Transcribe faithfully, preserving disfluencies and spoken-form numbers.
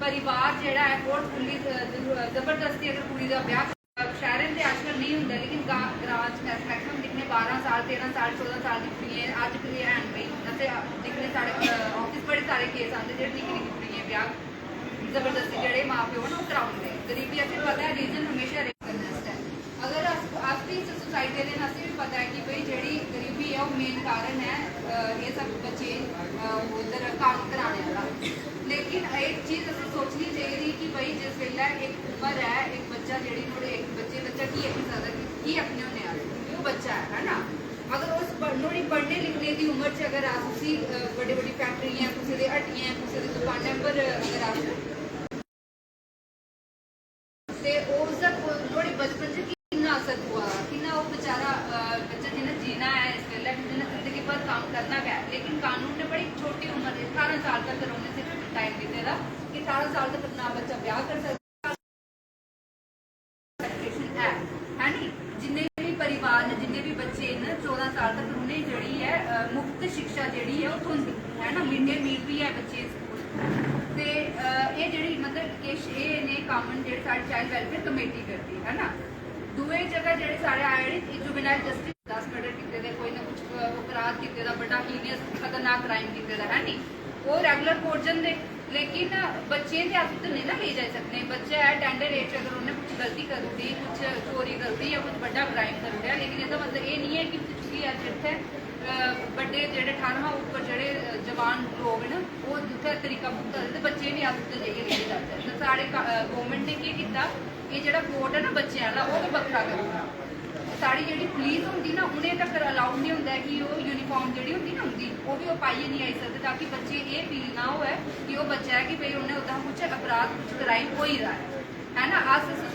परिवार जेह्ड़ा ऐ, forcefully, अ, जबरदस्ती अगर कुड़ी दा ब्याह, शैह्रें ते अजकल नेईं होंदा, लेकिन गा-, ग्रां च अस मैक्सिमम दिक्खने, बारां साल, तेरां साल, चौदां साल दी कुड़ियें, अज्ज बी हैन भाई, असें दिक्खने, साढ़े, अ, office बड़े सारे case आंदे जेह्ड़े निक्की निक्की कुड़ियें ब्याह जबरदस्ती जेह्ड़े मां प्यो न, ओह् कराई ओड़दे। गरीबी, असें पता ऐ, reason हमेशा rape करने आस्तै। अगर अस, अस बी इस society दे न, असें बी पता ऐ कि भाई जेह्ड़ी गरीबी ऐ, ओह् main कारण ऐ, अ, एह् सब बच्चे, अ, उद्धर कम्म कराने आह्ला। लेकिन इक चीज असें सोचनी चाहिदी कि भाई जिस बेल्लै इक उम्र ऐ, इक बच्चा जेह्ड़ी नुहाड़े, इक बच्चे, बच्चा की आखी सकदा कि की आखने होन्ने अस, क्योंकि ओह् बच्चा ऐ, है ना? अगर उस प-, नुहाड़ी पढ़ने लिखने दी उम्र च अगर अस उसी, अ, बड्डी बड्डी फैक्टरियें, कुसै दे हट्टियें, कुसै दी दुकानें पर अगर अस, ते ओह् उसदा को-, नुहाड़े बचपन च किन्ना असर पवा दा, किन्ना ओह् बेचारा, अ, बच्चा जिन्ना जीना ऐ इस बेल्लै, जिन्ना जिंदगी भर कम्म करना गै ऐ, लेकिन कानून ने बड़ी छोटी उम्र दे, ठारां साल तक उ'नें सिर्फ टाइम दित्ते दा कि ठारां साल तक अपना बच्चा ब्याह करी सकदा। Education ऐ, है नी? जिन्ने बी परिवार न, जिन्ने बी बच्चे न, चौदां साल तक उ'नें जेह्ड़ी ऐ, अ, मुफ्त शिक्षा जेह्ड़ी ऐ, ओह् थ्होंदी, है ना? Mid day meal बी ऐ बच्चें गी स्कूल। ते, अ, एह् जेह्ड़ी, मतलब, किश एह् नेह् कम्म न जेह्ड़े साढ़ी Child Welfare Committee करदी, है ना? दूए जगह जेह्ड़े साढ़े आए न, एह् juvenile justice, दस murder कीते दे, कोई ना कुछ, अ, अपराध कीते दा, बड़ा heinous, खतरनाक crime कीते दा, है नी? ओह् regular court जंदे, लेकिन बच्चें ते अस उत्थै नेईं ना लेई जाई सकने। बच्चा ऐ, tender age च अगर उन्नै कुछ गलती करी ओड़ी, कुछ चोरी करी ओड़ी जां कुछ बड्डा crime करी ओड़ेआ, लेकिन एह्दा मतलब एह् निं ऐ कि उसी चुक्कियै अज्ज इत्थै, अ, बड्डे जेह्ड़े ठारां उप्पर जेह्ड़े, अ, जवान लोक न, ओह् उत्थै तरीका भुगता दे, ते बच्चे बी अस उत्थै जाइयै लेइयै जाचै। ते साढ़े का-, अ, government ने केह् कीता, एह् जेह्ड़ा court ऐ ना बच्चें आह्ला, ओह् ते बक्खरा करी ओड़ेआ। साढ़ी जेह्ड़ी पुलिस होंदी ना, उ'नें तक्कर allow निं होंदा ऐ कि ओह् uniform जेह्ड़ी होंदी ना उं'दी, ओह् बी ओह् पाइयै निं आई सकदे, ताकि बच्चें गी एह् feel ना होऐ कि ओह् बच्चा ऐ कि भई उ'न्नै ओह्दा कुछ अपराध, कुछ crime होई दा ऐ, है ना? अस इस